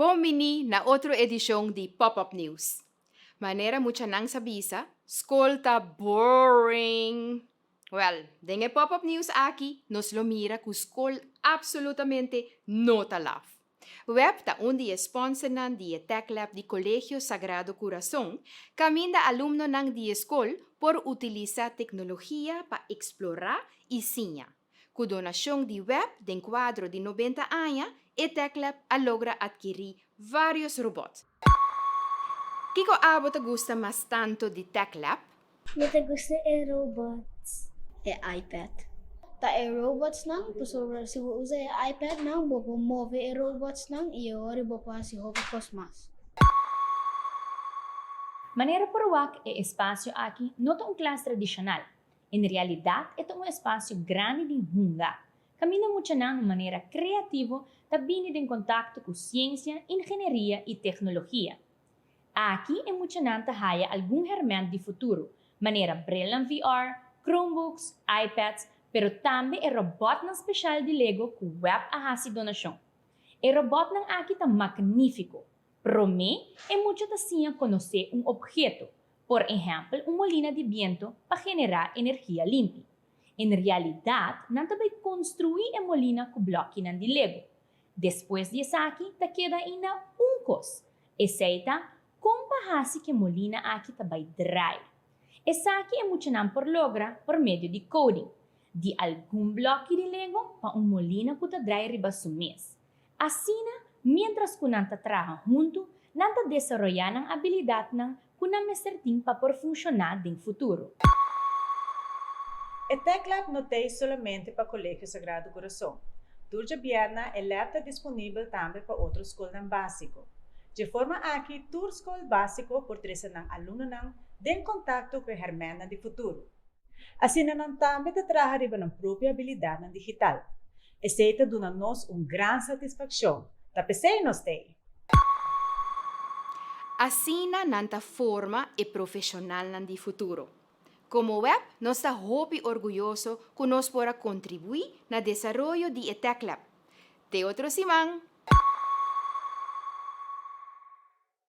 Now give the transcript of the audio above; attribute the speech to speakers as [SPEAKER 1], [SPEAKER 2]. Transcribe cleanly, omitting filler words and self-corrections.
[SPEAKER 1] Bon bini na otro edishon di Pop Up News. Manera muchanan sa bisa, skol ta boring! Wèl, den e Pop Up News aki nos lo mira ku skol absolutamente no ta laf. Web ta un di e sponsornan di e Tech Lab di Kolegio Sagrado Kurason, kaminda alumnonan di e skol por utilisa teknologia pa eksplorá i siña. Ku donashon di web den kuadro di nobenta aña, e Tech Lab a logra atkirí vários robòt. Kiko abo ta gusta mas tantu di Tech Lab?
[SPEAKER 2] Mi ta gusta e robots.
[SPEAKER 3] E iPad.
[SPEAKER 2] Ta e robotsnan, pasobra si bo usa e iPadnan bo por move e robotsnan i e ora bo por hasi hopi kos mas.
[SPEAKER 4] Manera por wak e espasio aki no ta un klas tradishonal. En realidat e ta un espasio grandi di hunga, kaminda muchanan un manera kreativo ta bini den kontakto ku siensia, ingenieria i teknologia. Aki e muchanan ta haya algun hèrmènt di futuro, manera brilnan VR, Chromebooks, iPads, pero tambe e robòtnan speshal di Lego ku web a hasi donashon. E robòtnan aki ta magnífiko. Promé e mucha ta siña konosé un opheto, Por ehèmpel un molina di biento pa generá energia limpi. En realidat nan ta bai konstruí e molina ku blòkinan di lego. Despues di esaki ta keda ainda un kos, esei ta kon pa hasi ku e molina aki ta bai drai. Esaki e muchanan por logra por medio di coding, di algun blòki di lego pa un molina ku ta drai riba su mes. Asina, miéntras ku nan ta traha huntu, nan ta desaroyá nan abilidatnan ku nan mester tin pa por funshoná den futuro.
[SPEAKER 5] E Tech Lab no t'ei solamente pa Colegio Sagrado Corazon. Tur djabièrna e lab ta disponibel tambe pa otro skolnan básiko. Dje forma aki tur skol básiko por trese nan alumnonan den kontakto ku e hèrmènnan di futuro. Asina nan tambe ta traha riba nan propio abilidatnan digital. Esei ta duna nos un gran satisfakshon. Ta p'esei nos t'ei.
[SPEAKER 1] Asina nan ta forma e profeshonalnan di futuro. Komo web nos ta hopi orguyoso ku nos por a kontribuí na desaroyo di e Tech Lab. Te otro siman!